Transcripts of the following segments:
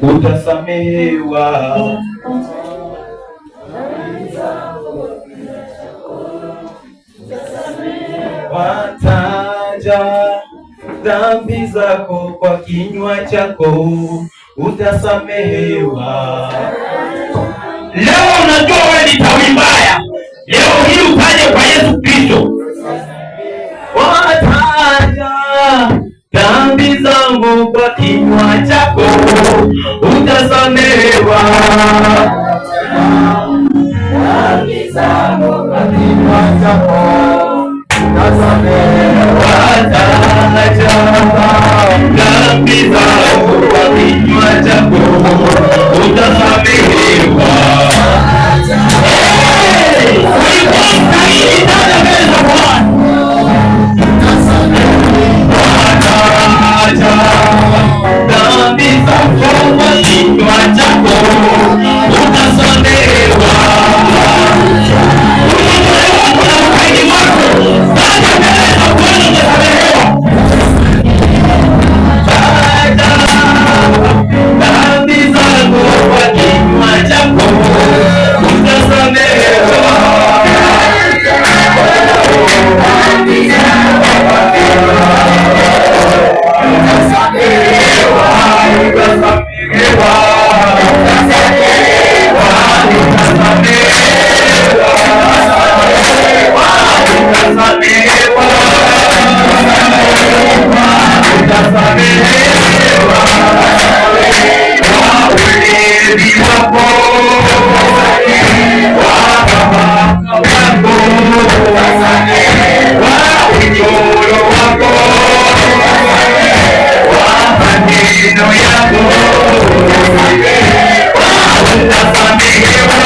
utasamehewa. Wataja dhambi zako kwa kinywa chako, utasamehewa. Leo unajua wewe ni tawi mbaya, leo hii utaje kwa Yesu Kristo. Wataja dhambi zangu kwa kinywa chako, utasamehewa. Dhambi zangu kwa kinywa chako, utasamehewa. Wataja dhambi zangu kwa kinywa chako, utasamehewa. Hey! Ulikuwa mkaidi sana mbele za Bwana. Wataja dhambi zako kwa kinywa chako, utasamehewa. Ulitolewa na ukaidi wako, taja mbele za Bwana utasamehewa. Taja dhambi zako kwa kinywa chako, utasamehewa. Utasamehewa, utasamehewa, utasamehewa. Ulevi wako, wa baba wako, wa unyoro wako, wa maneno yako, utasamehewa.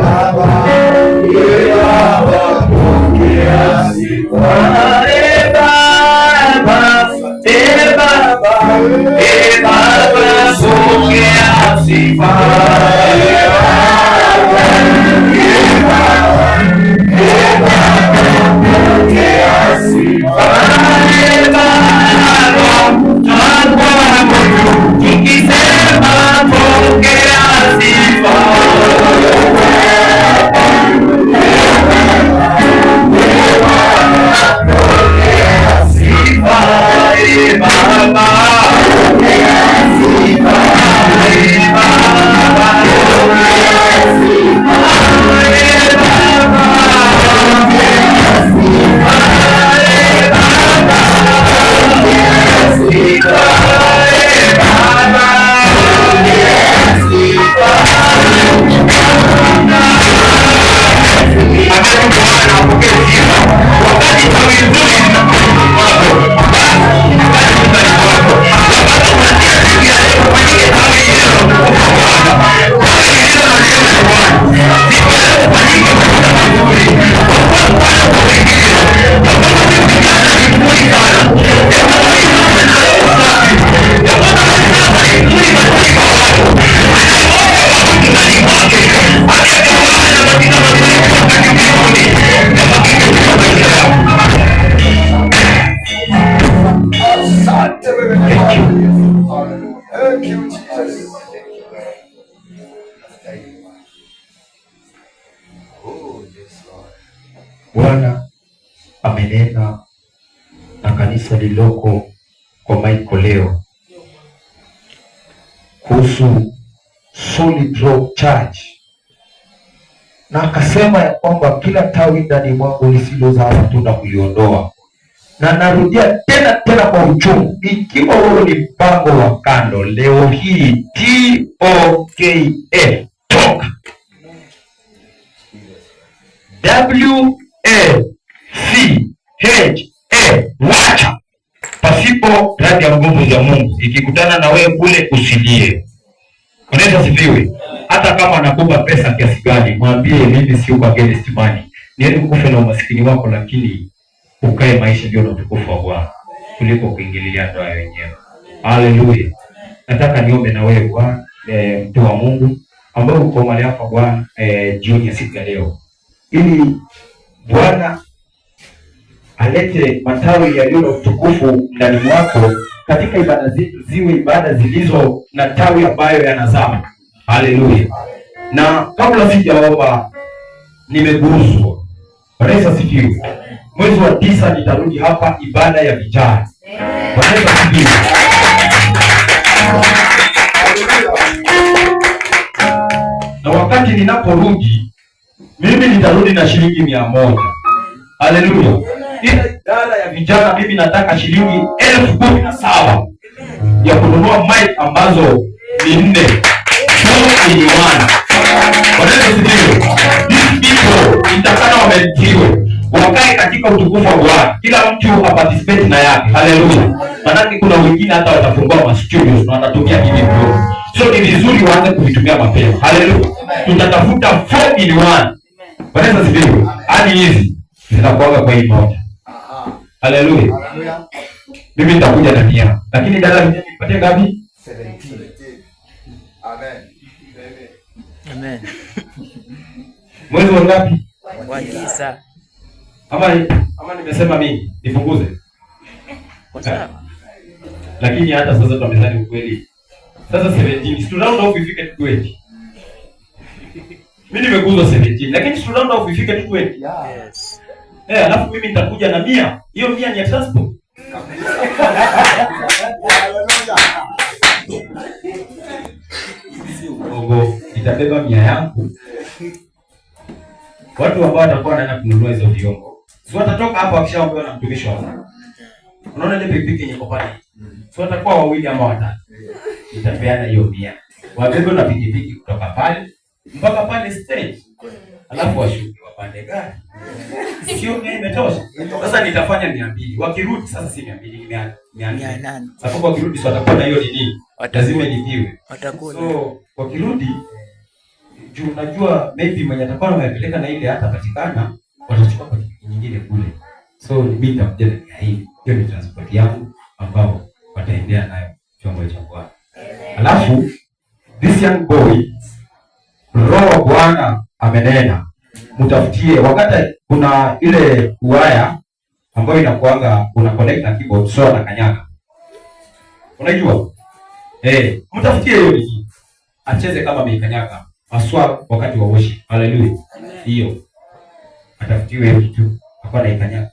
Baba, e Baba, pokea sifa. E Baba, e Baba, e Baba, pokea sifa. E Baba, e Baba, e Baba, pokea sifa. E Baba, twakuabudu tukisema pokea sifa. Sifa, e Baba, e Baba, e Baba, sifa, e Baba. Wakati Bwana apokee sifa, wakati tawi nzuri linapotoka kwako, basi kazi nyumbani kwako. Wakati unatia siku ya leo ufanyike tawi lililo na utukufu wa Bwana, tawi lililo na neema ya Bwana. Siku ya leo ufanyike matunda mazuri, kwa kuwa mfano kwa wengine. Ya kwamba huyu kijana ni mzuri sana, ya kwamba huyu mama ana roho safi, ya kwamba huyu baba ni mzuri machoni pa watu, anaoga wa mtu ndani mwake, akiyatawala na majina mazuri kutoka mbinguni yabakike katika maisha yao. Asante wewe ni Bwana Yesu. Hallelujah. Thank you, Jesus. Thank you, Lord. Nastahili Bwana. Oh, yes, Lord. Bwana amenena na kanisa lililoko kwa Michael leo kuhusu Solid Rock Church, na akasema ya kwamba kila tawi ndani mwangu lisilozaa matunda kuliondoa. Na narudia tena tena kwa uchungu, ikiwa wewe ni mpango wa kando, leo hii TOKA, toka. WACHA, wacha, pasipo radi ya nguvu za Mungu ikikutana na wewe kule, usilie. Unaweza sifiwe. Hata kama anakupa pesa kiasi gani, mwambie mimi si uko against money. Ni heri ukufe na umaskini wako, lakini ukae maisha ndio na utukufu wa Bwana kuliko kuingililia ndoa wenyewe. Haleluya. Nataka niombe na wewe Bwana, mtu wa Mungu ambao uko mahali hapa Bwana, jioni ya siku ya leo, ili Bwana alete matawi yaliyo na utukufu ndani mwako katika ibada zetu, ziwe ibada zilizo na tawi ambayo yanazaa. Haleluya. Na kabla sijaomba, nimeguswa. Bwana Yesu asifiwe. Mwezi wa 9 nitarudi hapa ibada ya vijana. Bwana Yesu asifiwe. Na wakati ninaporudi mimi nitarudi na shilingi 100. Haleluya. Ile idara ya vijana mimi nataka shilingi 17,000 ya kununua mic ambazo ni 4. 4 in 1. Bwana Yesu asifiwe. These people itakana wametiwe wakae katika utukufu wa Bwana. Kila mtu aparticipate na yake. Haleluya. Maanake kuna wengine hata watafungua ma studios na watatumia hivi vyombo. So ni vizuri waanze kuvitumia mapema. Haleluya. Tutatafuta 4 in 1. Bwana Yesu asifiwe. Hadi hizi zinakuaga kwa hii moja. Haleluya. Mimi nitakuja na 100. Lakini dada nipatie ngapi? 17. Amen. Amen. Mwezi wa ngapi? Wa 9. Ama nimesema mimi nipunguze. Kwa sawa. Lakini hata sasa tuamezani ukweli. Sasa 17, si round off ifike 20. Mimi nimeguzwa 17, lakini si round off ifike 20. Yeah. Yes. Alafu mimi nitakuja na 100. Hiyo 100 ni ya transport. Hallelujah. Si uongo, nitabeba 100 yangu. Watu ambao watakuwa wanaenda kununua hizo vyombo, si watatoka hapa wakishaombewa na mtumishi wa Mungu. Unaona ile pikipiki yenye iko pale? Si watakuwa wawili ama watatu. Nitapeana hiyo 100. Wabebe na pikipiki kutoka pale mpaka pale stage. Alafu washuke wapande gari. Sio 100 imetosha? Sasa nitafanya 200. Wakirudi sasa si 200 ni mia nne. 800. Sababu wakirudi si watakuwa na hiyo nini? Lazima ilipiwe. Watakula. So wakirudi Juu najua maybe mwenye atakuwa amepeleka na ile hatapatikana, watachukua kwa pikipiki nyingine kule. So mimi nitakuja na 400. Hiyo ni transport yangu ambao wataendea nayo chombo cha Bwana. Alafu this young boy, Roho wa Bwana amenena, mtafutie wakati kuna ile waya ambayo inakuanga una connect na keyboard, so anakanyaga. Unajua? Eh, mtafutie hiyo nini. Acheze kama ameikanyaga. Haswa wakati wa worship. Haleluya. Hiyo. Atafutiwe hiyo kitu. Akawa anaikanyaga.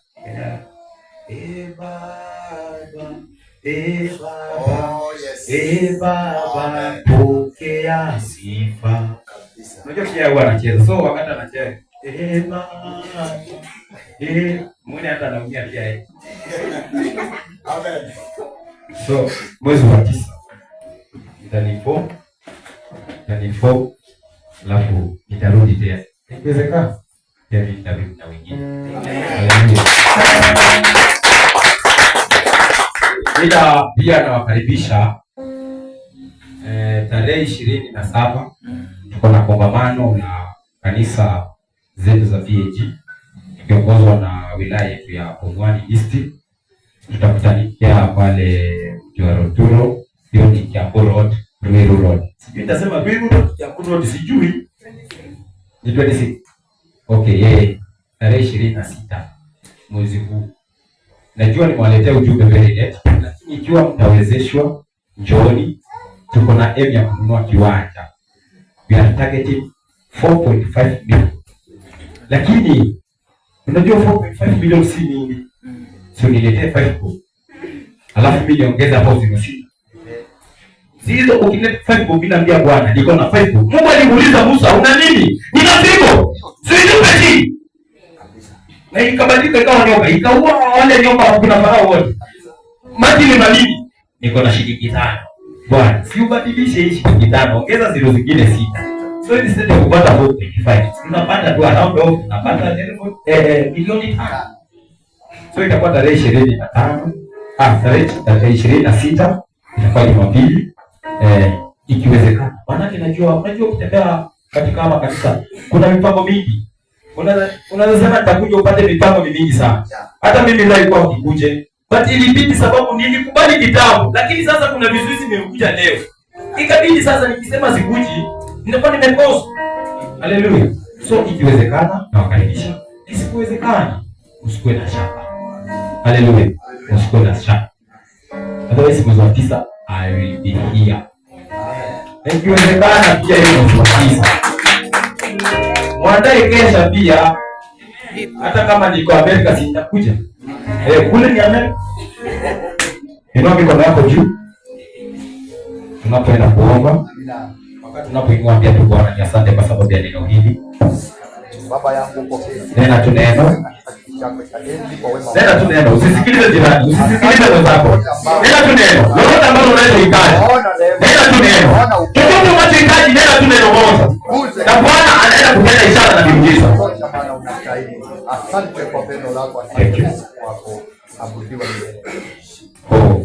Eh, Baba, eh, Baba. Oh, yes. Eh, Baba, Amen. pokea sifa. Kabisa. Unajua pia huwa anacheza. So wakati anacheza, eh, Baba. Eh, mwingine hata anaumia pia yeye. Amen. So mwezi wa 9 nitaniinform, alafu nitarudi tena. Ikiwezekana pia mimi nitarudi na wengine. Haleluya. Ila pia nawakaribisha tarehe 27 tuko na kongamano la kanisa zetu za PAG tukiongozwa na wilaya yetu ya Pumwani East. Tutakutanikia pale Roturo, hiyo ni Kiambu Road, Ruiru Road. Sijui nitasema Ruiru Road, Kiambu Road, sijui. Ni 26. Okay, yeye tarehe 26 mwezi huu. Najua nimewaletea ujumbe very late, lakini ikiwa mtawezeshwa, njooni. Tuko na aim ya kununua kiwanja. We are targeting 4.5 million. Lakini unajua 4.5 million si mingi. So niletee 5 bob. Alafu mimi niongeza hapo 06. Hizo ukileta 5 bob, mimi naambia Bwana niko na 5 bob. Mungu alimuuliza Musa, una nini? Nina fimbo. Sijui chini. Na ikabadilika ikawa nyoka, ikaua wale nyoka kuna Farao wote. Maji ni nini? Niko na shilingi 5. Bwana, si ubadilishe hii shilingi 5, ongeza zero zingine 6. So instead ya kupata 4.5, tunapata tu around off, tunapata milioni 5. So itakuwa tarehe 25, tarehe 26 itakuwa Jumapili. Ikiwezekana. Maana najua unajua ukitembea katika makanisa kuna mipango mingi. Unaweza sema nitakuja upate mipango mingi sana. Hata mimi leo ilikuwa ukikuje. But ilibidi sababu nilikubali kitambo, lakini sasa kuna vizuizi vimekuja leo. Ikabidi sasa nikisema sikuji, nitakuwa nimekosa. Haleluya. So ikiwezekana nawakaribisha. Isipowezekana usikuwe na shaka. Haleluya. Usikuwe na shaka. Otherwise mwezi wa 9 I will be here. Na ikiwezekana pia hiyo mwezi wa 9. Mwandae kesha pia. Hata kama niko Amerika si nitakuja. Kule ni Amerika. Inua mikono yako juu. Tunapoenda kuomba. Wakati tunapoinua pia tu Bwana ni asante kwa sababu ya neno hili. Baba yangu pokea. Nena tu neno. Chako cha enzi kwa wema. Nena tu neno, usisikilize jirani, usisikilize mwenzako. Nena tu neno. Lolote ambalo unalolohitaji. Ona neema. Nena tu neno. Chochote unachohitaji nena tu neno moja. Na Bwana anaenda kutenda ishara na miujiza. Tosha, maana unastahili. Asante kwa pendo lako, asante kwa usiku wako. Abudiwa milele. Oh.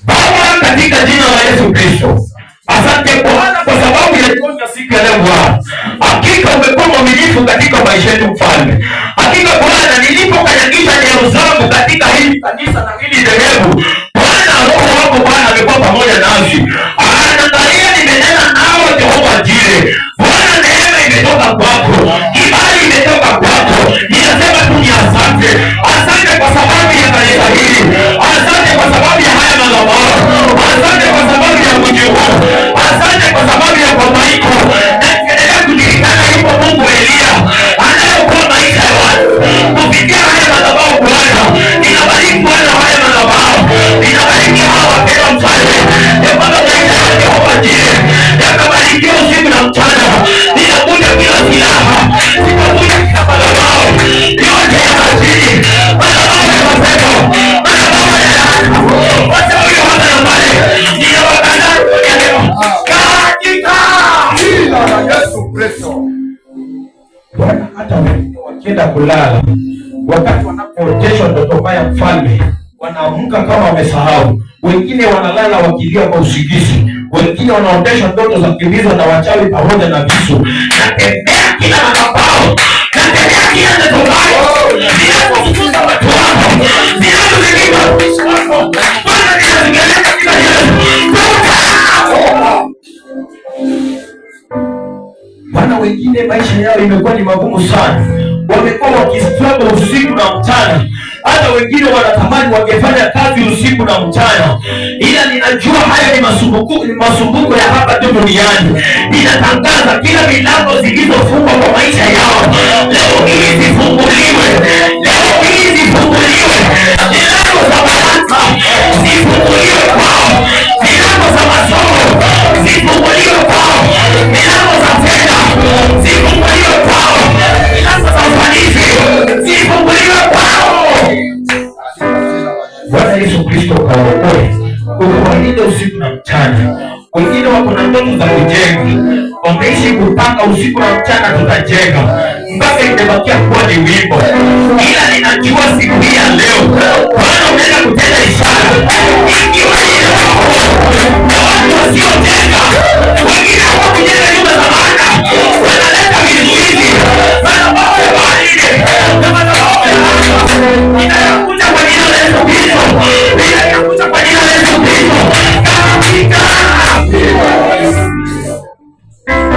Baba, katika jina la Yesu Kristo, asante Bwana kwa sababu ya jioni ya siku ya leo Bwana. Hakika umekuwa mwaminifu katika maisha yetu Mfalme. Hakika Bwana, nilipokanyagisha nyayo zangu katika hili kanisa na hili dhehebu, Bwana Roho wako Bwana amekuwa pamoja nasi. Anaangalia, nimenena nawe Jehova Jire. Bwana, neema imetoka kwako, kibali imetoka kwako. Ninasema tu ni asante. Asante kwa sababu ya kanisa hili. Asante kwa sababu ya haya madhabahu. Asante kwa sababu ya mji huu. Asante kwa sababu ya Baba iko. Na tuendelea kujulikana yupo Mungu Elia anayeokoa maisha ya watu kupitia haya madhabahu. Bwana, ninabariki Bwana haya madhabahu, ninabariki hawa wapendwa Mfalme, ya kwamba maisha ya Jehova Jire yakabarikiwa usiku na mchana. Ninakuja kila silaha, ninakuja kila madhabahu yote ya majini, madhabahu ya mapepo, madhabahu ya laana, wachawi hapa na pale, ninawakataa siku ya leo katika Jina la Yesu Kristo. Bwana, hata wengine wakienda kulala, wakati wanapooteshwa ndoto mbaya mfalme, wanaamka kama wamesahau. Wengine wanalala wakilia kwa usingizi. Wengine wanaotesha ndoto za kukimbizwa na wachawi pamoja na visu. Natembea kila madhabahu, natembea kila ndoto mbaya zinazofukuza watu wako, zinazozingira watumishi wako. Bwana, ninazigeleza katika jina la Yesu. Toka! Bwana, wengine maisha yao imekuwa ni magumu sana, wamekuwa wakistruggle usiku na mchana. Hata wengine wanatamani wangefanya kazi usiku na mchana, ila ninajua haya ni masumbuko ya hapa tu duniani. Ninatangaza kila milango zilizofungwa kwa maisha yao leo hii zifunguliwe, leo hii zifunguliwe. Milango za baraka zifunguliwe kwao, milango za masomo zifunguliwe kwao, milango za fedha zifunguliwe kwao, milango za ufanisi zifunguliwe kwao. Bwana Yesu Kristo ukawaokoe, ukawalinde usiku na mchana. Wengine wako na ndoto za kujenga, wameishi kupanga usiku na mchana, tutajenga mpaka imebakia kuwa ni wimbo, ila ninajua siku hii ya leo Bwana unaenda kutenda ishara, ikiwa ni roho na watu wasiojenga, wengine hawakujenga nyumba za maana, wanaleta vizuizi, madhabahu ya baharini na madhabahu ya anga inayokuja kwa jina la Yesu Kristo, inayokuja kwa jina la Yesu Kristo katika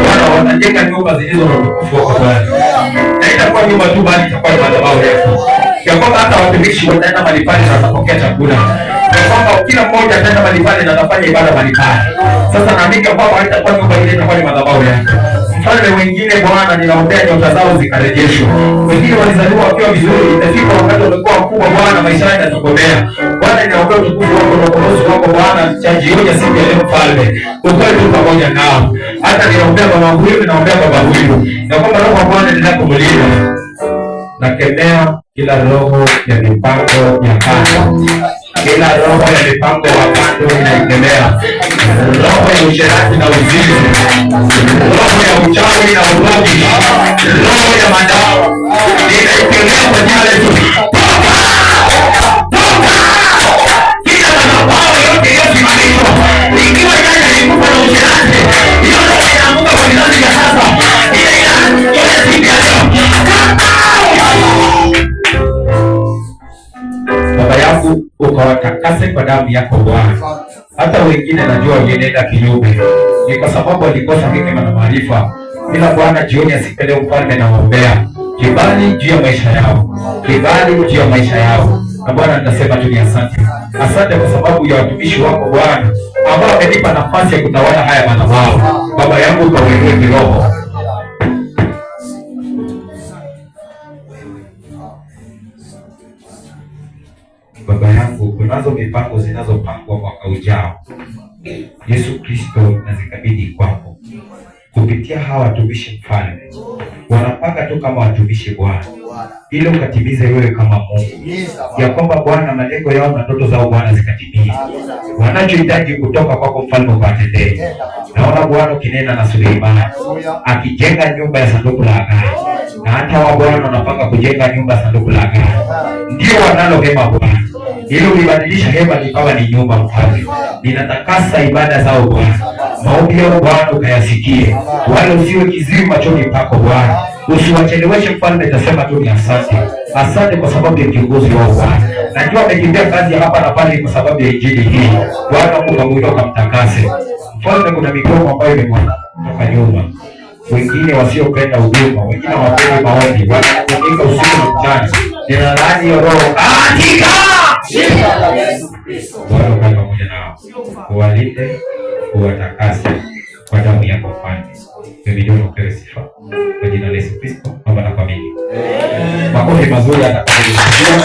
Bwana, watajenga nyumba zilizo na utukufu wako Bwana, na itakuwa nyumba tu, bali itakuwa ni madhabahu yako, ya kwamba hata watumishi wataenda mahali pale na watapokea chakula, ya kwamba kila mmoja ataenda mahali pale na atafanya ibada mahali pale. Sasa naamini kwamba haitakuwa nyumba ile, itakuwa ni madhabahu yako. Mfalme, wengine Bwana, ninaombea nyota zao zikarejeshwa. Wengine walizaliwa wakiwa vizuri, imefika wakati wamekuwa wakubwa, Bwana, maisha yao yanatokomea. Bwana, ninaombea utukufu wako na ukombozi wako Bwana, cha jioni ya siku ya leo Mfalme, ukae tu pamoja nao. Hata ninaombea mama huyu, ninaombea baba huyu, na kwamba roho wa Bwana endelea kumlinda. Nakemea kila roho ya mipango ya kando, kila roho ya mipango ya kando inaikemea, roho ya usherati na uzinzi, roho ya uchawi na urogi, roho ya madawa ninaikemea kwa jina la Yesu. Toka! Toka! Kila madhabahu yote iliyosimamishwa, ikiwa nyanya ilikufa na usherati, hiyo roho inaanguka kwa vizazi vya sasa, ile inaanguka siku ya leo. Baba yangu, ukawatakase kwa damu yako Bwana. Hata wengine najua walienenda kinyume, ni kwa sababu walikosa hekima na maarifa. Ila Bwana, jioni ya siku ya leo Mfalme, nawaombea kibali juu ya maisha yao, kibali juu ya maisha yao. Na Bwana, nitasema tu ni asante, asante kwa sababu ya watumishi wako Bwana ambao wamenipa nafasi ya kutawala haya madhabahu. Baba yangu, ukawainue kiroho. Baba yangu, kunazo mipango zinazopangwa mwaka ujao. Yesu Kristo, nazikabidhi kwako kupitia hawa watumishi Mfalme. Wanapanga tu kama watumishi Bwana, ili ukatimize wewe kama Mungu, ya kwamba Bwana malengo yao na ndoto zao Bwana zikatimie, wanachohitaji kutoka kwako Mfalme ukawatendee. Naona Bwana ukinena na Suleimani akijenga nyumba ya sanduku la agano, na hata wa Bwana wanapanga kujenga nyumba ya sanduku la agano, ndio wanalo hema Bwana, ili ulibadilisha hema likawa ni nyumba Mfalme. Ninatakasa ibada zao Bwana, maombi yao Bwana ukayasikie, wala usiwe kiziwi machoni pako Bwana, usiwacheleweshe Mfalme. Tasema tu ni asante, asante kwa sababu ya kiongozi wao Bwana. Najua amekimbia kazi ya hapa na pale kwa sababu ya injili hii Bwana, ukamwinua ukamtakase Mfalme. Kuna migomo ambayo imemwandama kutoka nyuma, wengine wasiopenda huduma, wengine hawapendi maombi, wanakumika usiku na mchana. Ninalaani hiyo roho katika Bwana, ukae pamoja nao, uwalinde, uwatakase kwa damu yako Mfalme. Mimi upewe sifa kwa jina la Yesu Kristo, Baba na kuamini. Makofi mazuri atakapokusikia.